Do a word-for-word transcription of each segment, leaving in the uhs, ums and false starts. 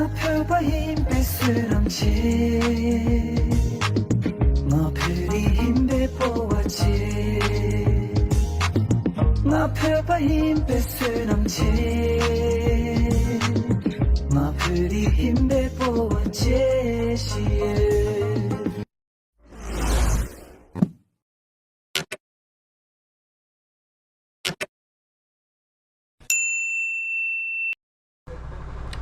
ང་བོད་པ་ཡིན་པའི་བསོད་ནམས་ཆེ། ང་བོད་རིགས་ཡིན་པའི་སྤོབས་པ་ཆེ། ང་བོད་པ་ཡིན་པའི་བསོད་ནམས་ཆེ། ང་བོད་རིགས་ཡིན་པའི་སྤོབས་པ་ཆེ་ཞེས།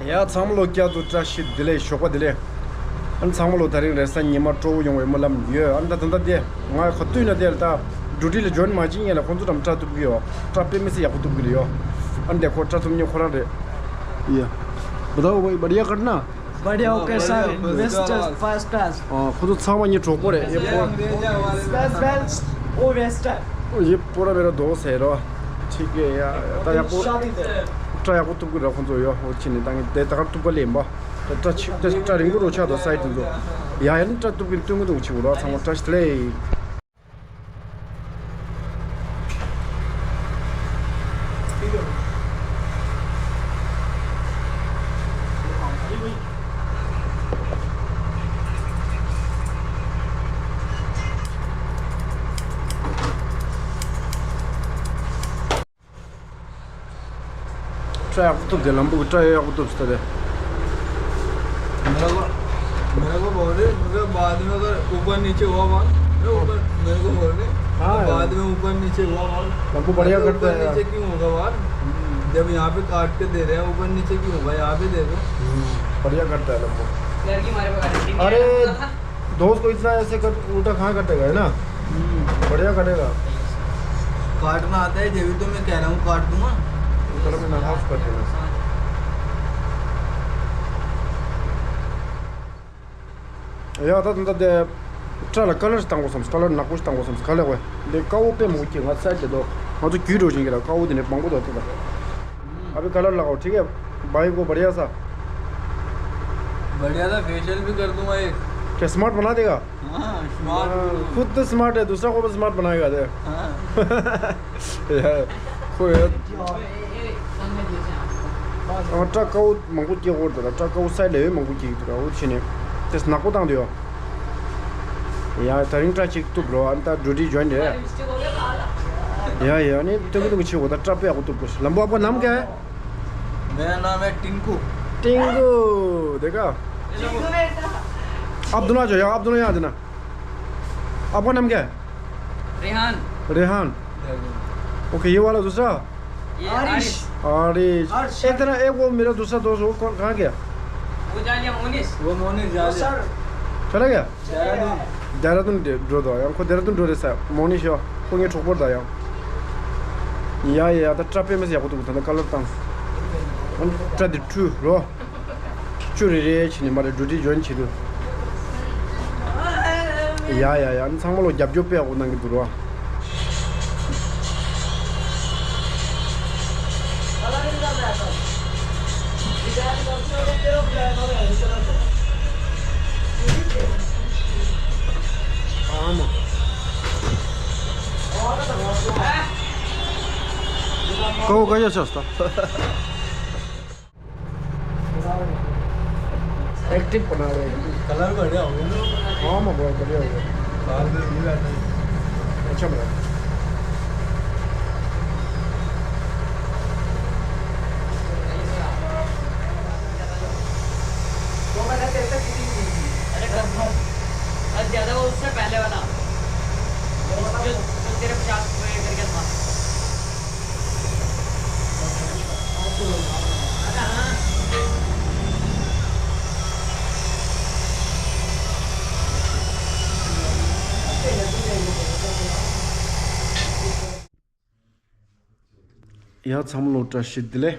ཡ་ཚང་མ་ལོ་བསྐྱར་དུ་བཀྲ་ཤིས་བདེ་ལེགས། ཞོགས་པ་བདེ་ལེགས། ཨ་ནི་ཚང་མ་ལོ་དེ་རིང་རེས་གཟའ་ཉི་མ་སྤྲོ་བོ་ཡོང་བའི་སྨོན་ལམ་ཡོད། ཨ་ནི་ད་ད་ལྟ་དེ་ང་ག་དུས་ན་དེ་ལ་ད་ཌིའུ་ཊི་ལ་ཇོ་ཡིན་མ་བྱེད་སྔོན་ལ་ཁོང་ཚོ་འགྲམ་སྐྲ་གཏུབ་ཀྱི་ཡོད། སྐྲ་དཔེ་མི་སྲིད་ཡག་པོ་གཏུབ་ཀྱི་རེད་ཡོད། ཨ་ནི་དེ་ཁོ་སྐྲ་གཏུབ་མཁན་ཁོ་རང་རེད། ཡ། बताओ भाई, बढ़िया कटना? बढ़िया, okay sir. Best, first class. ཁོ་ཚོ་ཚང་མ་ངའི་གྲོགས་པོ་རེད། ཡ་པོ། best, best. ཡ་པོ་ར་མེ་ར་དོ་ཟེར་རོ། ཁྱི་གེ་ཡ། ད་ཡག་པོ། སྐྲ་ཡག་པོ་གཏུབ་ཀྱི་ར་ཁོང་ཚོ་ཡོད། འོ་ཁྱི་ནི་ད་ངས་དེ་ད་གར་གཏུབ་ག་ལེན་པ། ད་སྐྲ་ཆི་ད་སྐྲ་རིང་པོ་རོ་ཆགས་དོ་སའི་དེ་ཚོ། ཡ་ཡ་ནི་སྐྲ་གཏུབ་ཀྱི་སྟོན་གི་འདུག་ཁྱི་བོ་ར་ཚང་མ་བཀྲ་ཤིས་བདེ་ལེགས། སྐྲ་ཡག་པོ་གཏུབ་དེ། ལམ་བུ་གི་སྐྲ་ཡག་པོ་གཏུབ་སྟེ། मेरे को मेरे को बोल रहे, मुझे बाद में अगर ऊपर नीचे हुआ बाल, मैं ऊपर, मेरे को बोल रहे, हाँ। बाद में ऊपर नीचे हुआ बाल, लंबू बढ़िया अगर ऊपर करता है। नीचे क्यों होगा बाल? हम्म। जब यहाँ पे काट के दे रहे हैं, ऊपर नीचे क्यों होगा? यहाँ पे दे दो। हम्म, बढ़िया करता है लंबू। लड़की मारे बगैर अरे, दोस्त को इतना ऐसे कर, उल्टा कहाँ कटेगा, है ना? हम्म। बढ़िया कटेगा। काटना आता है, जब भी तो मैं कह रहा हूँ काट दूंगा। चलो, मैं हाफ कर देना। ཡ་ད་ད་ད་དེ་སྐྲ་ལ་ཀ་ལར་བཏང་དགོས་བསམ། ཀ་ལར་ནག་པོ་ཞིག་བཏང་དགོས་བསམ། ག་ལེ་བས་འདི་ཀ་བོ་དཔེ་མང་པོ་སྐྱེས། ང་ཚ་གི་འདུག་ང་ཚོ་རྒྱུད་འགྲོ་བཞིན་གྱི་ལ་ཀ་བོ་དེ་ནས་མང་པོ་འདུག་ད། अभी कलर लगाओ, ठीक है? भाई को बढ़िया सा। बढ़िया सा फेशियल भी कर दूंगा एक। क्या स्मार्ट बना देगा? हाँ, स्मार्ट। हाँ, खुद तो स्मार्ट है, दूसरा को भी स्मार्ट बनाएगा दे। हाँ। ཡ། ཁོ་ཡ། སྐྲ་དཀར་པོ་མང་པོ་སྐྱེ་གི་འདུག་ལ། སྐྲ་དཀར་པོ་སའི་ལེ་ཡོད་མང་པོ་སྐྱེ་གི་འདུག་ལ། འོ་བྱས་ནས་དེ་ནག་པོ་བཏང་དུས་ཡོད། ཡ་ད་རིང་སྐྲ་གཅིག་གཏུབ་རོགས། ཨ་ནི་ད་ཌིའུ་ཊི་ཇོ་ཡིན་རེད། ཡ་ཡ་ནི་སྟོན་གི་འདུག་གི་ཆེ་བོ། ད་སྐྲ་དཔེ་ཡག་པོ་གཏུབ་དགོས། लंबू, आपका नाम क्या है? मेरा नाम है टिंकू। टिंकू। देखा? अब्दुल्ला जो है, अब्दुल्ला यहाँ देना। आपका नाम क्या है? रेहान। रेहान। ओके, ये वाला दूसरा? ये आरिश। आरिश। आरिश। आरिश। एक जना, एक वो मेरा दूसरा दोस्त, वो कौन, कहाँ गया? वो जा लिया मोनिस। वो मोनिस जा लिया। चला गया? देहरादून। देहरादून འགྲོ་དོ། ཡང་ཁོ་देहरादून འགྲོ་རེད་ས། མོ་ནི་ཤོ། ཁོ་ངའི་གྲོགས་པོ་རེད་ད་ཡང་། ཡ་ཡ་ཡ། ད་སྐྲ་དཔེ་མི་སྲིད་ཡག་པོ་འདུག་ད་ལྟ་ཀ་ལར་བཏང་། སྐྲ་འདི་བཀྲུས་རོ། བཅུ་རེ་རེ་བྱས་ནས་མ་རེད། ཌིའུ་ཊི་ཇོ་ཡིན་བྱེད་དུས། ཡ་ཡ་ཡ། ཚང་མ་ལོ་རྒྱབ་སྐྱོར་དཔེ་ཡག་པོ་གནང་གི་འདུག་རོ། कहो, कैसे सस्ता? एक्टिव बना रहे हैं। कलर बढ़िया हो गया ना? हाँ, मैं बहुत बढ़िया हो गया। बाल में भी रहता है। अच्छा बना। वो मैंने तेरे से किसी की नहीं की। अरे, कब, कब ज्यादा वो उससे पहले वाला। जो, जो तेरे पचास रुपए करके था। ཡ་ཚང་མ་ལོ་བཀྲ་ཤིས་བདེ་ལེགས།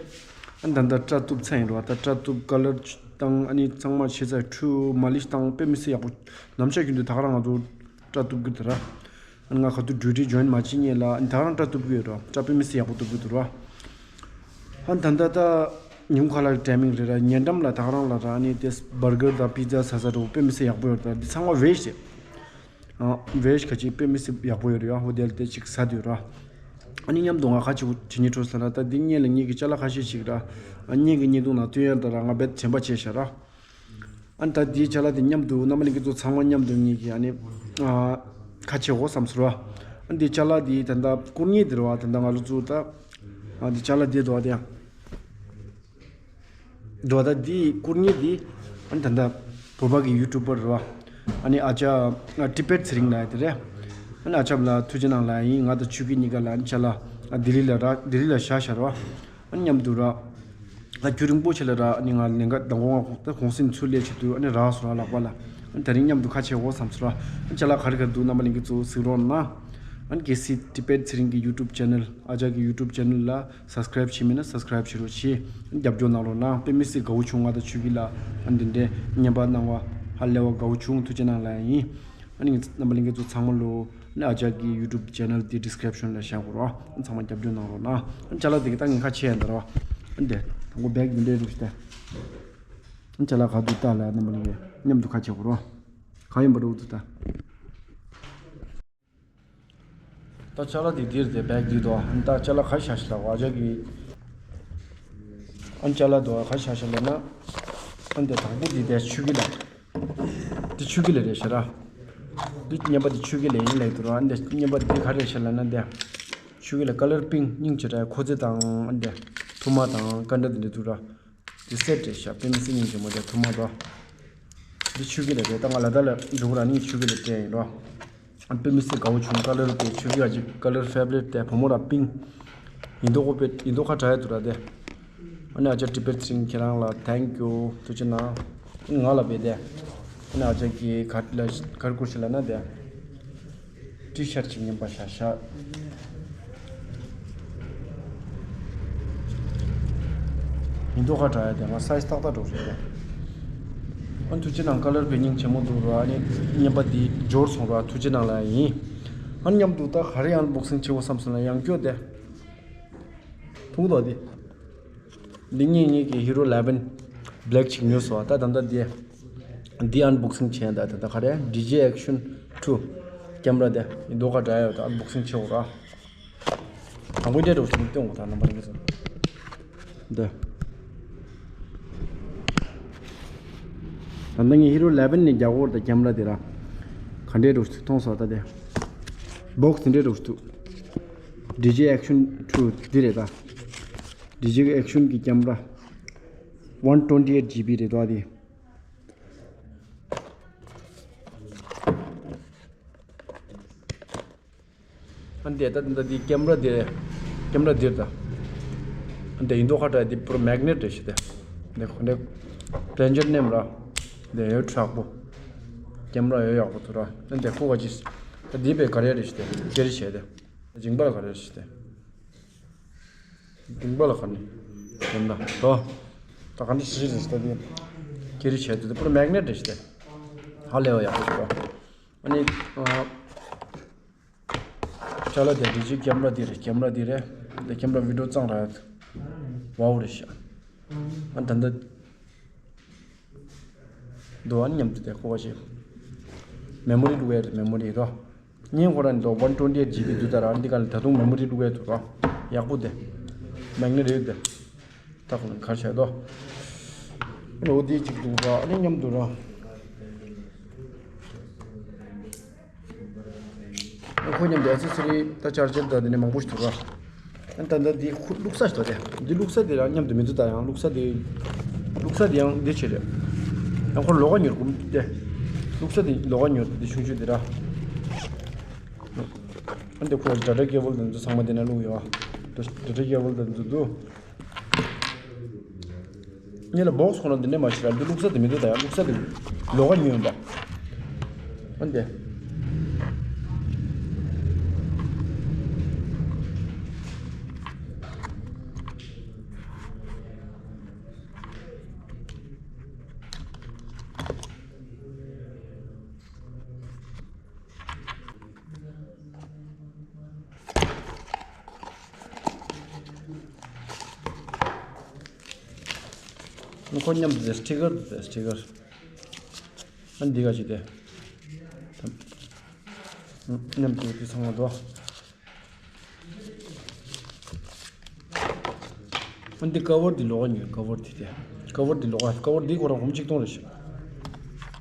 ཨ་ད་ལྟ་སྐྲ་གཏུབ་ཚར་ཡིན་རོ། ད་སྐྲ་གཏུབ་ཀ་ལར་བཏང་། ཨ་ནི་ཚང་མ་བྱས་ཚར། འཁྲུ་མ་ལིཤ་བཏང་། དཔེ་མི་སྲིད་ཡག་པོ། ནམ་ཞག་རྒྱུན་དུ་ད་ག་རང་ང་ཚོ་སྐྲ་གཏུབ་གི་འདུག་ར། ཨ་ནི་ང་ག་དུས་ཌིའུ་ཊི་ཇོ་ཡིན་མ་བྱེད་སྔོན་ལ་ཨ་ནི་ད་ག་རང་སྐྲ་གཏུབ་གི་ཡོད་ར། སྐྲ་དཔེ་མི་སྲིད་ཡག་པོ་གཏུབ་གི་འདུག་ར། ཨ་ད་ལྟ་ད་ཉིན་གུང་ཁ་ལག་གི་ཊའི་མིང་རེད་ར། ཉེ་འགྲམ་ལ་ད་ག་རང་ལ་ར། ཨ་ནི་དེ་བར་གར་དང་པི་ཛ་ཟ་ས་འགྲོ། དཔེ་མི་སྲིད་ཡག་པོ་ཡོད་ར། འདི་ཚང་མ་ཝེཇ་རེད། ཨ་ཝེཇ་ག་ཅིག་དཔེ་མི་སྲིད་ཡག་པོ་ཡོད་རེད་ཡ། ཧོ་དེ་ལ་དེ་ཅིག་ཟ་དུས་ར། ཨ་ནི་མཉམ་དུ་ང་ཁ་ཆེ་བོ་བྱེད་སྙིང་བྲོ་ཟེར་ན། ད་འདི་སྔོན་ལ་ངེད་ཀྱི་ཅ་ལག་ཁ་ཤས་ཤིག་ར། ཨ་སྔོན་གྱི་བརྙན་ཐུང་ནང་སྟོན་ཡ་ད་ར་ང་རྦད་དྲན་པ་བྱས་ཤག་ར། ཨ་ནི་ད་འདིའི་ཅ་ལག་དེ་མཉམ་དུ་རྣམ་པ་ལྷན་རྒྱས་ཚོ་ཚང་མ་མཉམ་དུ་ངེད་ཀྱི་ཨ་ནི་ཨ་ཁ་ཆེ་བོ་བསམ་སོང་ར། ཨ་ནི་འདི་ཅ་ལག་འདི་ད་ལྟ་བསྐུར་མཁན་འདི་ར་བ། ད་ལྟ་ང་ལོ་ཚོ་ད་ཨ་འདི་ཅ་ལག་འདི་འདུག་བ། དེ་ཡང་འདུག་བ། ད་འདི་བསྐུར་མཁན་འདི་ཨ་ནི་ད་ལྟ་བོད་པ་གི་ཡུ་ཊུབ་པར་ར་བ། ཨ་ནི་ཨ་ཅག་ཨ་ཊི་པེཊ་ཚེ་རིང་ལགས་དེ་རེད། ཨ་ནི་ཨ་ཅག་ལ་ཐུགས་རྗེ་གནང་ལ་ཡིན། ང་དང་ཆོས་སྐྱིད་གཉིས་ཀ་ལ་ཨ་ནི་ཅ་ལག་ཨ་ལྡི་ལི་ལ་ར། ལྡི་ལི་ལ་བཞག་བཞག་ར་བ། ཨ་ནི་མཉམ་དུ་ར། ད་རྒྱུན་རིང་པོ་ཞིག་ལ་ར། ཨ་ནི་ང་ལེན་ག་མདང་དགོང་ང་ད་གུང་སེང་ཚུར་སླེབས་བྱེད་དུས་ཨ་ནི་རག་སོང་ར། ལག་པ་ལ། ཨ་ནི་དེ་རིང་མཉམ་དུ་ཁ་ཕྱེ་འོ་བསམ་སོང་ར། ཨ་ནི་ཅ་ལག་ག་རེ་ག་རེ་འདུག་རྣམ་པ་ལྷན་རྒྱས་ཚོ་གཟིགས་རོགས་གནང་། ཨ་ནི་གལ་སྲིད་ཊི་པེཊ་ཚེ་རིང་གི་ཡུ་ཊུབ་ཅེ་ནལ། ཨ་ཅག་གི་ཡུ་ཊུབ་ཅེ་ནལ་ལ་སབ་སི་ཀ་རེབ་བྱས་མེད་ན་སབ་སི་ཀ་རེབ་བྱེད་རོགས་བྱེད། ཨ་ནི་རྒྱབ་སྐྱོར་གནང་རོགས་གནང་། དཔེ་མི་སྲིད་དགའ་བོ་བྱུང་། ང་དང་ཆོས་སྐྱིད་ལ་ཨ་ནི་འདི་འདྲའི་བརྙན་པར་གནང་བ་ཧ་ལས་པ་དགའ་བོ་བྱུང་། ཐུགས་རྗེ་གནང་ལ་ཡིན། ཨ་ནི་རྣམ་པ་ལྷན་རྒྱས་ཚོ་ཚང་མ་ལོ། ཨ་ནི་ཨ་ཅག་གི་ཡུ་ཊུབ་ཅེ་ནལ་དེ་ཌི་སི་ཀི་རེབ་ཤན་ལ་བཞག་གོ་ར། ཨ་ནི་ཚང་མ་རྒྱབ་སྐྱོར་གནང་རོགས་གནང་། ཨ་ནི་ཅ་ལག་དེ་གི་ད་ངས་ཁ་ཕྱེ་ཡ་འདི་ར་བ། ཨ་ནི་དེ་དང་པོ་བེག་འདི་འདྲའི་རུ་ཞིག་སྟེ། ཨ་ནི་ཅ་ལག་ག་འདུག་ལྟ་ལ་རྣམ་པ་ལྷན་རྒྱས་མཉམ་དུ་ཁ་ཕྱེ་གོ་ར། ག་ཡིན་པ་འདྲ་འདུག་ད། ད་ཅ་ལག་དེ་འདིར་དེ་བེག་འདི་འདུག་ཨ་ནི་ད་ཅ་ལག་ག་རེ་བཞག་ཤག་ལབ་ཨ་ཅག་གི། ཨ་ནི་ཅ་ལག་འདུག་ག་རེ་བཞག་ཤག་ལབ་ན། ཨ་ནི་དེ་དང་པོ་འདི་དེ་ཆོས་སྐྱིད་ལགས། འདི་ཆོས་སྐྱིད་ལགས་རེད་ཤག་ར། འདི་བརྙན་པར་འདི་ཆོས་སྐྱིད་ལགས་ཡིན་ལབ་འདུག་ར། ཨ་ནི་དེ་བརྙན་པར་འདི་ག་རེ་རེད་ཤག་ལབ་ན། འདི་ཆོས་སྐྱིད་ལགས་ཀ་ལར་པིང་སྙིང་རྗེ་ར། ཁོ་ཚེ་དང་ཨ་ནི་དེ་ཐུར་མ་དང་ཀ་འདྲ་འདི་འདྲ་འདུག་ར། འདི་སེ་ཊི་རེད་ཤག་དཔེ་མི་སྲིད་སྙིང་རྗེ་མོ། དེ་ཐུར་མ་དང་། འདི་ཆོས་སྐྱིད་ལགས་རེད། ད་ང་ལ་དྭགས་ལ་འགྲོ་གི་ར། ནི་ཆོས་སྐྱིད་ལགས་སྤྲད་ཡིན་རོ། ཨ་དཔེ་མི་སྲིད་དགའ་བོ་བྱུང་། ཀ་ལར་དེ་ཆོས་སྐྱིད་ཨ་ཅིག་ཀ་ལར་ཕེ་བ་རི་ཊི་དེ་བུ་མོ་ར་པིང་། ཡིན་མདོག་ཁ་དཔེ་ཡིན་མདོག་ཁ་དྲག་ཡ་འདུག་ར་དེ། ཨ་ནི་ཨ་ཅག་ཊི་པེཊ་ཚེ་རིང་ཁྱེད་རང་ལ་ཐེང་ཀྱུ། ཐུགས་རྗེ་གནང་། ཨ་ནི་ང་ལ་བེ་དེ། ཨ་ནི་ཨ་ཅག་གི་ག་ལ་ག་རེ་བསྐུར་ཤག་ལབ་ན་དེ། ཊི་ཤར་ཊི་ཅིག་རྙིང་པ་ཤག་ཤག་ཡིན་མདོག་ཁ་དྲག་ཡ་དེ། ང་སའི་ཛི་ཏག་ཏག་འགྲོ་རེད་དེ། ཨ་ཐུགས་རྗེ་གནང་། ཀ་ལར་དཔེ་སྙིང་རྗེ་མོ་འདུག་ར། ཨ་ནི་རྙིང་པ་འདི་འབྱོར་སོང་ར། ཐུགས་རྗེ་གནང་ལ་ཡིན། ཨ་མཉམ་དུ་ད་ག་རེ་ཨན་བོག་སིང་བྱེད་དགོས་བསམ་སོང་ན། ཡང་སྐྱོ་དེ། ཕུག་དོ་དེ། འདི་ངེད་གཉིས་ཀྱི་ཧི་རོ་ཨི་ལེ་བན་བྷི་ལེག་ཅིག་ཉོས་སོང་། ད་ད་ལྟ་འདི་འདི་ཨན་བོག་སིང་བྱས། ད་ད་ལྟ་ག་རེ། ཌི་ཇེ་ཨེག་ཤན་ཊུ་ཀེམ་ར་དེ་ཡིན་མདོག་ཁ་དྲག་ཡོད། ད་ཨན་བོག་སིང་བྱེད་འོ་ར། དང་པོ་འདྲ་འགྲོ་ཞིག་སྟོན་འོ་ད་རྣམ་པ་ལྷན་རྒྱས་ཚོ། འདི་ད་ལྟ་ངས་ཧི་རོ་ཨི་ལེ་བན་ནས་རྒྱག་འོ་ར། ད་ཀེམ་ར་དེ་ར་ག་འདྲ་འགྲོ་ཞིག་མཐོང་སོང་། ད་དེ་བོག་སི་འདྲ་འགྲོ་ཞིག་འདུག་ཌི་ཇེ་ཨེག་ཤན་ཊུ་འདི་རེད་ད། ཌི་ཇེ་ཨེག་ཤན་གྱི་ཀེམ་ར། ཝན་ཊུ་ཝེན་ཊི་ཨེཊ་ཇི་བི་རེད་དོ། ཨ་དེ། ཨ་འདི་ད་འདི་འདི་ཀེམ་ར་འདི་རེད། ཀེམ་ར་འདི་རེད་ད། ཨ་འདི་ཡིན་མདོག་ཁ་དྲག་འདི་པུ་ར་མེག་ནེཊ་རེད་ཤག་དེ། འདི་ཁོ་འདི་པེན་ཇར་ནེམ་ར། འདི་ཡོད་དྲག་པོ། ཀེམ་ར་ཡོད་ཡག་པོ་འདུག་ར། ཨ་འདི་ཁོ་ག་ཅི། ད་འདི་པའི་ག་རེ་རེད་ཤག་དེ། ཀེ་རི་བྱས་ཏེ། སྦྱིན་པ་ལ་ག་རེ་རེད་ཤག་དེ། སྦྱིན་པ་ལ་ག་ནས་ཡོང་ན་དོ། ད་ག་འདྲ་ཞིག་རེད་ཟེར་ཏེ། ཀེ་རི་བྱས་དུས་དེ་པུ་ར་མེག་ནེཊ་རེད་ཤག་དེ། ཧ་ལས་པ་ཡག་པོ་འདུག་ར། ཨ་ནི་ཨ་ཅ་ལག་དེ་འདི་ཅིག་ཀེམ་ར་འདི་རེད། ཀེམ་ར་འདི་རེད། འདི་ཀེམ་ར་བི་ཌི་ཡོ་བཏང་ར་ཡོད། ཝའོ་རེད་ཤག་ཨ་ད་འདི་འདུག་ཨ་ནི་མཉམ་དུ་དེ་ཁོ་བ་ཞིག་མེ་མོ་རི་བླུག་ཡ་རེད། མེ་མོ་རི་རོ། སྔོན་ཁོ་རང་འདི་ཝན་ཊུ་ཝེན་ཊི་ཨེཊ་ཇི་བི་འདུག་ད་ར། འདི་ག་ལ་ད་དུང་མེ་མོ་རི་བླུག་ཡ་འདུག་ར། ཡག་པོ་དེ། མེག་ནེཊ་རེད་དེ། ད་ཁོ་ལ་ག་རེ་བྱས་དོ། ཨོ་དེ་གཅིག་འདུག་ར། ཨ་ནི་མཉམ་དུ་ར། ཨ་ཁོ་མཉམ་དུ་ཨེག་སེ་སི་རི་ད་ཅར་ཇར་ད་དེ་ནས་མང་པོ་ཞིག་འདུག་ར། ཨ་ད་ད་འདི་ཁུ་བླུག་ས་ཞིག་འདུག་སྟེ། འདི་བླུག་ས་དེ་རང་མཉམ་དུ་མི་འདུག་ད་ཡང་བླུག་ས་དེ། བླུག་ས་དེ་ཡང་འདི་ཆེ་རེད། ཡང་ཁོ་ལོགས་ཀ་ཉོར་དགོས་ཏེ། བླུག་ས་དེ་ལོགས་ཀ་ཉོར་དེ་ཆུང་ཆུང་དེ་ར། ཨ་འདི་ཁོ་ཌ་ཊ་ཀེ་བལ་དེ་ཚོ་ཚང་མ་དེ་ན་བླུག་ཡོད་ཨ། ཌ་ཊ་ཀེ་བལ་དེ་ཚོ་འདུག་ཉེ་ལ་བོག་སི་ཁོ་ན་འདི་ནས་མ་ཤི་ར། འདི་བླུག་ས་དེ་མི་འདུག་ད་ཡང་བླུག་ས་དེ་ལོགས་ཀ་ཉོས་ཡིན་པ། ཨ་འདི། ཁོ་མཉམ་དུ་སི་ཊི་ཀར་དེ་སི་ཊི་ཀར། ཨ་འདི་ག་ཅིག་དེ། མཉམ་དུ་དེ་ཚང་མ་འདུག་འདི་ཀ་བར་འདི་ལོགས་ཉོས། ཀ་བར་འདི་དེ། ཀ་བར་འདི་ལོགས། ཀ་བར་འདི་ཁོ་རང་སྒོར་མོ་གཅིག་སྟོང་རེད་ཤག་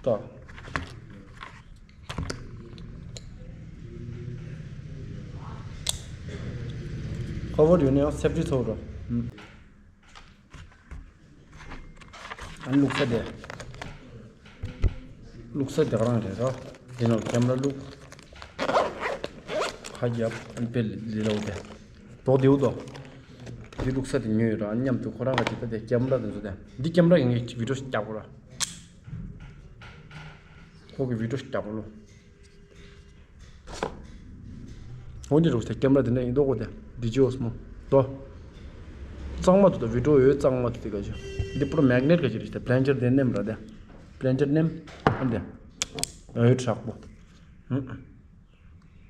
ད། ཀ་བར་ཡོད་ན་ཡང་སེབ་ཊི་ཚོགས་རོགས། ཨ་ནི་བླུགས་ས་དེ། བླུགས་ས་དེ་ག་རང་རེད་ར། འདི་ནང་ཀེམ་ར་བླུགས། ཁ་རྒྱབ། ཨ་ནི་དཔེ་ལི་ལོ་དེ། དོག་བདེ་བོ་དོ། འདི་བླུགས་ས་དེ་ཉོས་ཡོད་ར། ཨ་ནི་མཉམ་དུ་ཁོ་རང་ག་ཅིག་ད་དེ་ཀེམ་ར་དེ་ཚོ་དེ། འདི་ཀེམ་ར་གི་ངས་བི་ཌིའོ་ཞིག་རྒྱག་དགོས་ར། ཁོ་གི་བི་ཌིའོ་ཞིག་རྒྱག་དགོས་ལོ། འོ་འདི་རུ་སྟེ་ཀེམ་ར་དེ་འདྲ་ཡིན་མདོག་གོ་དེ། ཌི་ཇི་ཨོ་སི་མོ་དོ། གཙང་མ་དུ་དོ། བི་ཌིའོ་ཡོད་གཙང་མ་དུ་དེ་ག་ཅི། འདི་པུ་ར་མེག་ནེཊ་ག་ཅི་རེད་ཤག་དེ། པི་ལན་ཅར་དེ་ནེམ་ར་དེ། པི་ལན་ཅར་ནེམ། ཨ་འདི། ཡོད་དྲག་པོ། ཧུམ།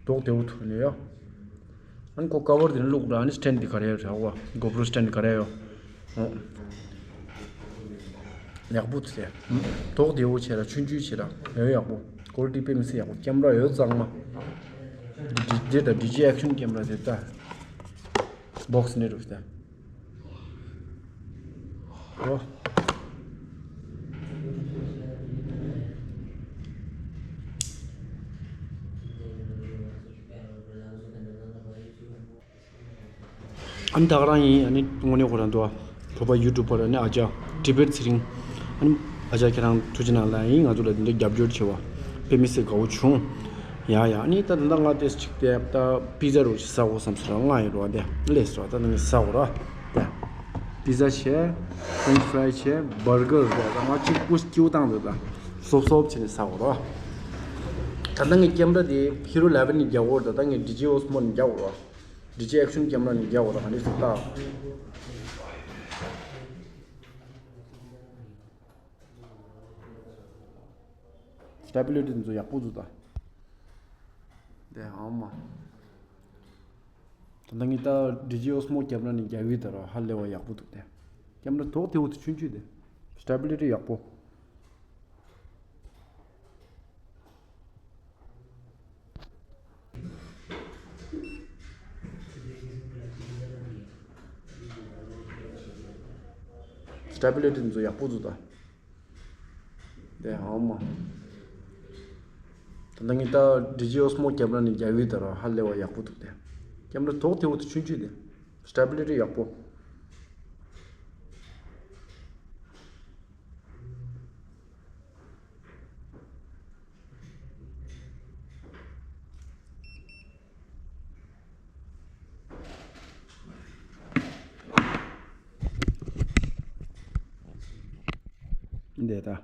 མདོག་བདེ་བོ་ཐུག་ནས་ཡོ། ཨ་ནི་ཁོ་ཀ་བར་དེ་ནི་བླུགས་ར། ཨ་ནི་སི་ཊེན་ཌི་དེ་ག་རེ་ཡོད་རེད་བ། གོ་པྲོ་སི་ཊེན་ཌི་ག་རེ་ཡོད། ཨོ། ཡག་པོ་ཚེ། མདོག་བདེ་བོ་བྱས་ར། ཆུང་ཆུང་བྱས་ར། ཡོད་ཡག་པོ། ཀོ་ལི་ཊི་དཔེ་མི་སྲིད་ཡག་པོ། ཀེམ་ར་ཡོད་གཙང་མ། འདི་འདི་ད་ཌི་ཇི་ཨེག་ཤན་ཀེམ་ར་དེ་ད། བོག་སི་ནས་རུ་ད། ཨོ། ཨ་ནི་ད་ག་རང་ཡིན། ཨ་ནི་དངོས་གནས་ཁོ་རང་འདུག་ཨ། བོད་པ་ཡུ་ཊུབ་པར་ཨ་ནི་ཨ་ཅག་ཊི་བེཊ་ཚེ་རིང་། ཨ་ནི་ཨ་ཅག་ཁྱེད་རང་ཐུགས་རྗེ་གནང་ལ་ཡིན། ང་ཚོ་ལ་འདི་འདྲ་རྒྱབ་སྐྱོར་བྱེད་པ་དཔེ་མི་སྲིད་དགའ་བོ་བྱུང་། ཡ་ཡ། ཨ་ནི་ད་ད་ལྟ་ང་ཏོག་ཙམ་ཅིག་དེ་ད་པི་ཛ་རོ་ཅིག་ཟ་དགོས་བསམ་སོང་ར། ལྔ་ཡོད་རོ་དེ་ལས་སོ། ད་ནི་ཟ་དགོས་ར་དེ། པི་ཛ་བྱས། ཕེ་རེན་ཆི་ཕ་རའི་བྱས། བར་གར་རེད། ད་ང་གཅིག་པུ་སྐྱིའུ་བཏང་འདུག་ད་སོབ་སོབ་བྱས་ནས་ཟ་དགོས་ར། ད་ལྟ་ངས་ཀེམ་ར་དེ་ཧི་རོ་ཨི་ལེ་ཝེན་ནས་རྒྱག་གོ་ར། ད་ལྟ་ངས་ཌི་ཇི་ཨོ་སི་མོ་ནས་རྒྱག་གོ་ར། ཌི་ཇི་ཨེག་ཤན་ཀེམ་ར་ནས་རྒྱག་གོ་ར། ག་འདྲས་སུ་ལྟ། སི་ཊེ་བི་ལི་ཊི་འདི་ཚོ་ཡག་པོ་འདུག་ད། དེ་ཨ་མ། ད་ལྟ་ངས་ད་ཌི་ཇི་ཨོ་སི་མོ་ཀེམ་ར་ནས་རྒྱག་གི་ད་ར། ཧ་ལས་པ་ཡག་པོ་འདུག་དེ། ཀེམ་ར་དོག་དེ་འུ་ཐུ་ཆུང་ཆུང་དེ། སི་ཊེ་བི་ལི་ཊི་ཡག་པོ། སི་ཊེ་བི་ལི་ཊི་འདི་ཚོ་ཡག་པོ་འདུག་ད། དེ་ཨ་མ། ད་ལྟ་ངས་ད་ཌི་ཇི་ཨོ་སི་མོ་ཀེམ་ར་ནས་རྒྱག་གི་ད་ར། ཧ་ལས་པ་ཡག་པོ་འདུག་དེ། ཀེམ་ར་དོག་དེ་འུ་ཐུ་ཆུང་ཆུང་དེ། སི་ཊེ་བི་ལི་ཊི་ཡག་པོ། འདི་ད།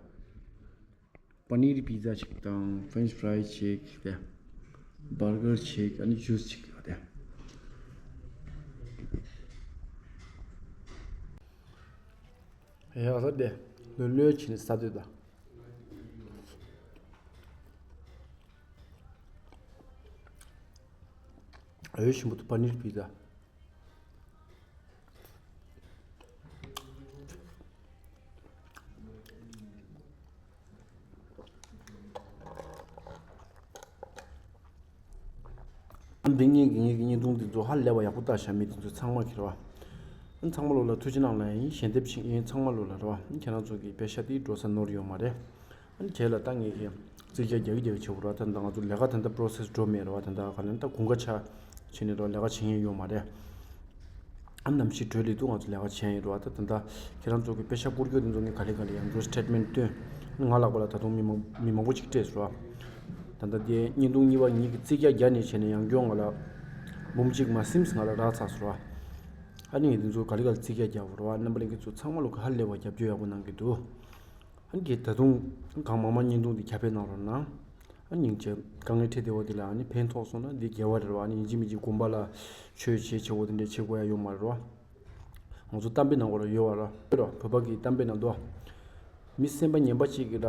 པ་ནིར་པི་ཛ་ཅིག་དང་། ཕེ་རེན་ཆི་ཕ་རའི་ཅིག་དེ། བར་གར་ཅིག་ཨ་ནི་ཇུས་ཅིག་དེ། ཡག་ས་དེ། ལོས་ལོས་བྱས་ནས་ཟ་འདོད་ད། འོས་ཤིང་པོ་དུ་པ་ནིར་པི་ཛ། འདི་ངེད་ཀྱི་ངེད་ཀྱི་བརྙན་ཐུང་འདི་ཚོ་ཧ་ལས་པ་ཡག་པོ་ལྟ་བཞག་མི་འདི་ཚོ་ཚང་མ་གི་རེད་བ། ཚང་མ་ལོ་ལ་ཐུགས་རྗེ་གནང་ལ་ཡིན། ཞལ་འདེབས་ཤིག་ཡིན། ཚང་མ་ལོ་ལ་རེད་བ། ཁྱེད་རང་ཚོ་གི་པེ་ཤ་དེ་འགྲོ་ས་ནོར་ཡོད་མ་རེད། ཨ་ནི་རྗེས་ལ་ད་ངེད་ཀྱི་རྩིས་རྒྱག་རྒྱག་གི་རྒྱག་གི་བྱེད་དགོས་ར། ད་ད་ང་ཚོ་ལས་ཀ་ད་ད་པོ་རོ་སེ་སི་འགྲོ་མེད་ར་བ། ད་ད་ག་ལན་ད་དགུན་ཁ་ཆ་བྱས་ནས་ར་ལས་ཀ་བྱེད་མཁན་ཡོད་མ་རེད། ཨ་ནམ་ཞིག་བྲོས་ལི་འདུག་ང་ཚོ་ལས་ཀ་བྱེད་ཡ་ཡོད་ར་བ། ད་ད་ད་ཁྱེད་རང་ཚོ་གི་པེ་ཤ་བསྐུར་རྒྱུ་དེ་ཚོ་ངས་ག་ལེ་ག་ལེ་ཡང་འགྲོ་སི་ཊེ་ཊི་མེན་ཊི་བཏོན། ང་ལག་པ་ལ་ད་དུང་མི་མང་མི་མང་པོ་ཅིག་སྤྲད་སོང་ར། ད་ད་དེ་བརྙན་ཐུང་གཉིས་པ་ངེད་ཀྱི་རྩིས་རྒྱག་རྒྱག་ནས་བྱས་ནས་ཡང་སྐྱོ་ང་ལ་འབུམ་གཅིག་མ་ཟིན་ང་ལ་རག་ཚར་སོང་ར། ཨ་ནི་ངས་དེ་ཚོ་ག་ལེ་ག་ལེ་རྩིས་རྒྱག་རྒྱག་ར་བ། རྣམ་པ་ལྷན་རྒྱས་ཚོ་ཚང་མ་ལོ་ག་ཧ་ལས་པ་རྒྱབ་སྐྱོར་ཡག་པོ་གནང་གི་འདུག་ཨ་ནི་ད་དུང་གང་མང་མང་བརྙན་ཐུང་འདི་ཁྱབ་སྤེལ་གནང་རོགས་གནང་། ཨ་ནི་སྙིང་རྗེ། དཀའ་ངལ་འཕྲད་བསྡད་པ་འདི་ལ་ཨ་ནི་ཕན་ཐོགས་སོང་ན་འདི་དགེ་བ་རེད་བ། ཨ་ནི་ཡིན་གཅིག་མིན་གཅིག་དགོན་པ་ལ་ཆོས་བྱེད་བྱེད་པོ་དེ་འདྲ་བྱེད་དགོས་ཡ་ཡོད་མ་རེད་བ། ང་ཚོ་གཏམ་དཔེ་ནང་གོ་ར་ཡོད་བ་ར། བོད་པ་གི་གཏམ་དཔེ་ནང་དུ། མི་སེམས་པ་ངན་པ་གཅིག་གིས་ར།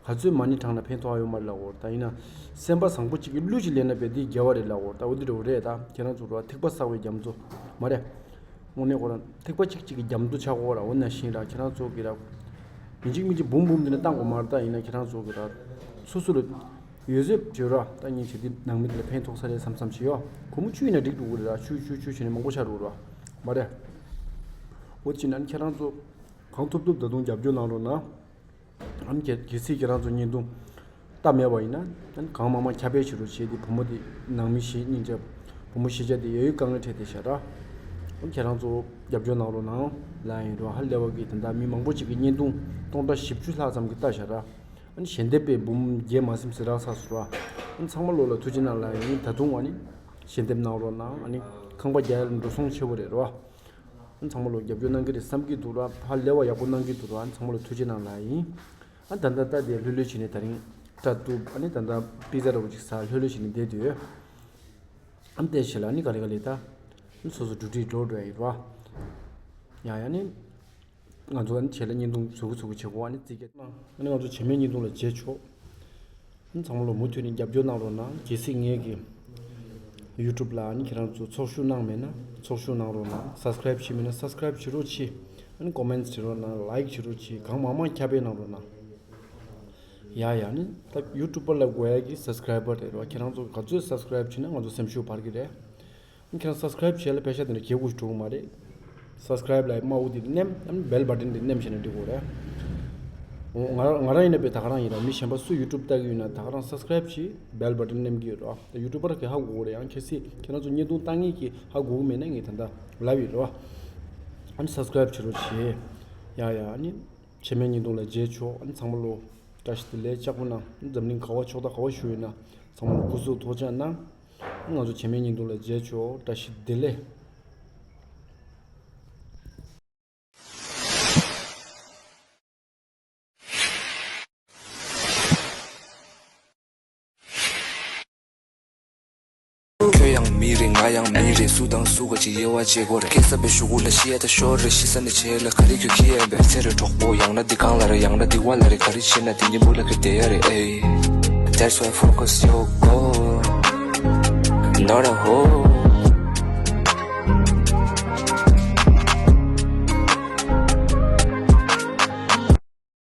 ག་ཚོད་མ་ཎི་བགྲངས་ན་ཕན་ཐོགས་ཡ་ཡོད་མ་རེད་ལབ་གོ། ད་ཡིན་ན། སེམས་པ་བཟང་པོ་གཅིག་གིས་གླུ་གཅིག་ལེན་ན་བས་འདི་དགེ་བ་རེད་ལབ་གོ། ད་འོ་འདི་འདྲ་བོ་རེད། ད་ཁྱེད་རང་ཚོ་ར་ཐིགས་པ་བསགས་པའི་རྒྱ་མཚོ་མ་རེད། དངོས་གནས་ཁོ་རང་ཐིགས་པ་གཅིག་གཅིག་གི་རྒྱ་མཚོ་ཆགས་གོ་ར། འོ་ན་བཞིན་ར་ཁྱེད་རང་ཚོ་གི་ར། མི་གཅིག་མི་གཅིག་འབུམ་འབུམ་འདི་ནས་བཏང་དགོས་མ་རེད། ད་ཡིན་ན་ཁྱེད་རང་ཚོ་གི་ར། སོ་སོ་ལ། ཡོད་ཚད་བྱོས་ར། ད་ཉིན་བྱེད་འདི་ནང་མི་འདི་ལ་ཕན་ཐོགས་ས་རེད་བསམ་བསམ་བྱེད་ཡོ། སྒོར་མོ་བཅུ་ཡིན་ན་འགྲིག་འགྲོ་གི་རེད་ར། བཅུ་བཅུ་བཅུ་བྱས་ནས་མང་པོ་ཆགས་འགྲོ་ར། མ་རེད། བུ་ཅི་ན་ཁྱེད་རང་ཚོ་གང་ཐུབ་ཐུབ་ད་དུང་རྒྱབ་སྐྱོར་གནང་རོགས་གནང་། ཨ་ནི་གལ་གལ་སྲིད་ཁྱེད་རང་ཚོ་བརྙན་ཐུང་ལྟ་མེད་པ་ཡིན་ན། ཨ་ནི་གང་མང་མང་ཁྱབ་སྤེལ་བྱེད་རོགས་བྱེད་དེ། བུ་མོ་དེ་ནང་མི་ཤི་སྙིང་རྗེ། བུ་མོ་ཤི་ཆ་དེ་ཡ་ཡོད་དཀའ་ངལ་འཕྲད་དེ་ཤག་ར། ཨ་ནི་ཁྱེད་རང་ཚོ་རྒྱབ་སྐྱོར་གནང་རོགས་གནང་ལབ་ཡིན་རོ། ཧ་ལས་པ་གི་ད་ལྟ་མི་མང་པོ་ཅིག་གི་བརྙན་ཐུང་སྟོང་ཕྲག་བཞི་བཅུ་ལྷག་ཙམ་གྱི་ལྟ་ཤག་ར། ཨ་ནི་ཞལ་འདེབས་པའི་འབུམ་བརྒྱད་མ་ཟིན་ཟེར་རག་ས་སུ་ར། ཨ་ནི་ཚང་མ་ལོ་ལ་ཐུགས་རྗེ་གནང་ལབ་ཡིན། ད་དུང་ཨ་ནི་ཞལ་འདེབས་གནང་རོགས་གནང་། ཨ་ནི་ཁང་པ་རྒྱག་ཡ་ལ་འགྲོ་སོང་ཆེ་བོ་རེད་རོ། ཨ་ནི་ཚང་མ་ལོ་རྒྱབ་སྐྱོར་གནང་གི་རེད་བསམ་གྱི་འདུག་ར། ཧ་ལས་པ་ཡག་པོ་གནང་གི་འདུག་ར། ཨ་ནི་ཚང་མ་ལོ་ཐུགས་རྗེ་གནང་ལབ་ཡིན། ཨ་ནི་ད་ལྟ་ལྟ་དེ་ལྷོད་ལྷོད་བྱས་ནས་ད་རིང་སྐྲ་གཏུབ། ཨ་ནི་ད་ལྟ་པི་ཛ་འདྲ་བོ་ཅིག་ཟ། ལྷོད་ལྷོད་བྱས་ནས་བསྡད་དུས། ཨ་ནི་དེ་བྱས་ལ་ཨ་ནི་ག་རེ་ག་རེ་ད། ཨ་ནི་སོ་སོ་འགྲོ་འགྲིག་འགྲོ་འགྲོ་ཡ་ཡིན་ར། ཡ་ཡ་ནི། ང་ཚོ་ཨ་ནི་བྱས་ལ་བརྙན་ཐུང་མཛུབ་གུ་མཛུབ་གུ་བྱེད་དགོས། ཨ་ནི་རྩིས་རྒྱག་ཨ་ནི་ང་ཚོ་བྱེ་མའི་བརྙན་ཐུང་ལ་མཇལ་ཆོག་ཨ་ནི་ཚང་མ་ལོ་མུ་མཐུད་ནས་རྒྱབ་སྐྱོར་གནང་རོགས་གནང་། གལ་སྲིད་ངའི་གི་ཡུ་ཊུབ་ལ་ཨ་ནི་ཁྱེད་རང་ཚོ་ཚོགས་ཞུགས་གནང་མེད་ན་ཚོགས་ཞུགས་གནང་རོགས་གནང་། སབ་སི་ཀ་རེབ་བྱས་མེད་ན་སབ་སི་ཀ་རེབ་བྱེད་རོགས་གྱིས། ཨ་ནི་ཀོ་མེན་ཊི་བྱེད་རོགས་གནང་། ལའིཀ་བྱེད་རོགས་གྱིས། གང་མང་མང་ཁྱབ་སྤེལ་གནང་རོགས་གནང་། ཡ་ཡ་ནི་ད་ཡུ་ཊུབ་པར་ལ་དགོས་ཡ་གི་སབ་སི་ཀ་རེབ་པར་རེད་རོ། ཁྱེད་རང་ཚོ་ག་ཚོད་སབ་སི་ཀ་རེབ་བྱས་ན་ང་ཚོ་སེམས་ཤུགས་འཕར་གི་རེད། ཁྱེད་རང་སབ་སི་ཀ་རེབ་བྱས་ལ་པེ་ཤ་དེ་འདྲ་གྱེས་དགོས་འགྲོ་གི་མ་རེད། སབ་སི་ཀ་རེབ་ལ་དམར་པོ་དེ་མནན། ཨ་ནི་བེལ་བ་ཊན་དེ་མནན་བྱས་ན་འགྲིག་གོ་རེད། འོ་ང་རང་ང་རང་ཡིན་ན་པས་ད་ག་རང་ཡིན་ར། མི་གཞན་པ་སུ་ཡུ་ཊུབ་ལྟ་གི་ཡོད་ན་ད་ག་རང་སབ་སི་ཀ་རེབ་བྱས་བེལ་བ་ཊན་མནན་གི་ཡོད་ར། ད་ཡུ་ཊུབ་པར་གི་ཧ་གོ་གི་རེད། ཡང་གལ་སྲིད་ཁྱེད་རང་ཚོ་བརྙན་ཐུང་ལྟ་མཁན་གྱི་ཧ་གོ་གི་མེད་ན་ངས་ད་ལྟ་ལབ་ཡོད་ར། ཨ་ནི་སབ་སི་ཀ་རེབ་བྱེད་རོགས་བྱེད། ཡ་ཡ་ཨ་ནི། བྱེ་མའི་བརྙན་ཐུང་ལ་མཇལ་ཆོག་ཨ་ནི་ཚང་མ་ལོ་བཀྲ་ཤིས་བདེ་ལེགས། ལྕགས་པོ་གནང་། འཛམ་གླིང་ག་བ་ཕྱོགས་མཐའ་ག་བ་བཞུགས་ཡོད་ན་ཚང་མ་ལོ་སྐུ་གཟུགས་ཐོགས་ཅག་གནང་། ང་ཚོ་བྱེ་མའི་བརྙན་ཐུང་ལ་མཇལ་ཆོག་བཀྲ་ཤིས་བདེ་ལེགས། ཁྱོད་ཡང་མི་རེད། ང་ཡང་མི་རེད། སུ་དང་སུ་ག་ཅིག་དབྱེ་བ་འབྱེད་དགོས་རེད། སྐྱེས་ས་པའི་གཞུག་གུ་ལ་ཤི་ཡ་ད་ཤོར་རེད། ཤི་ས་ནས་བྱེད་ལ་ག་རེ་ཁྱོད་ཁྱི་ཡན་པས། ཚེ་རེ་གྲོགས་པོ་ཡང་ན་འདི་གང་ལ་རེད། ཡང་ན་འདི་བ་ལ་རེད། ག་རེ་བྱེད་ན་དེ་ཉིན་བུ་ལ་ག་བསྡད་ཡ་རེད། ཨེ། That's why focus your goal, not a hole.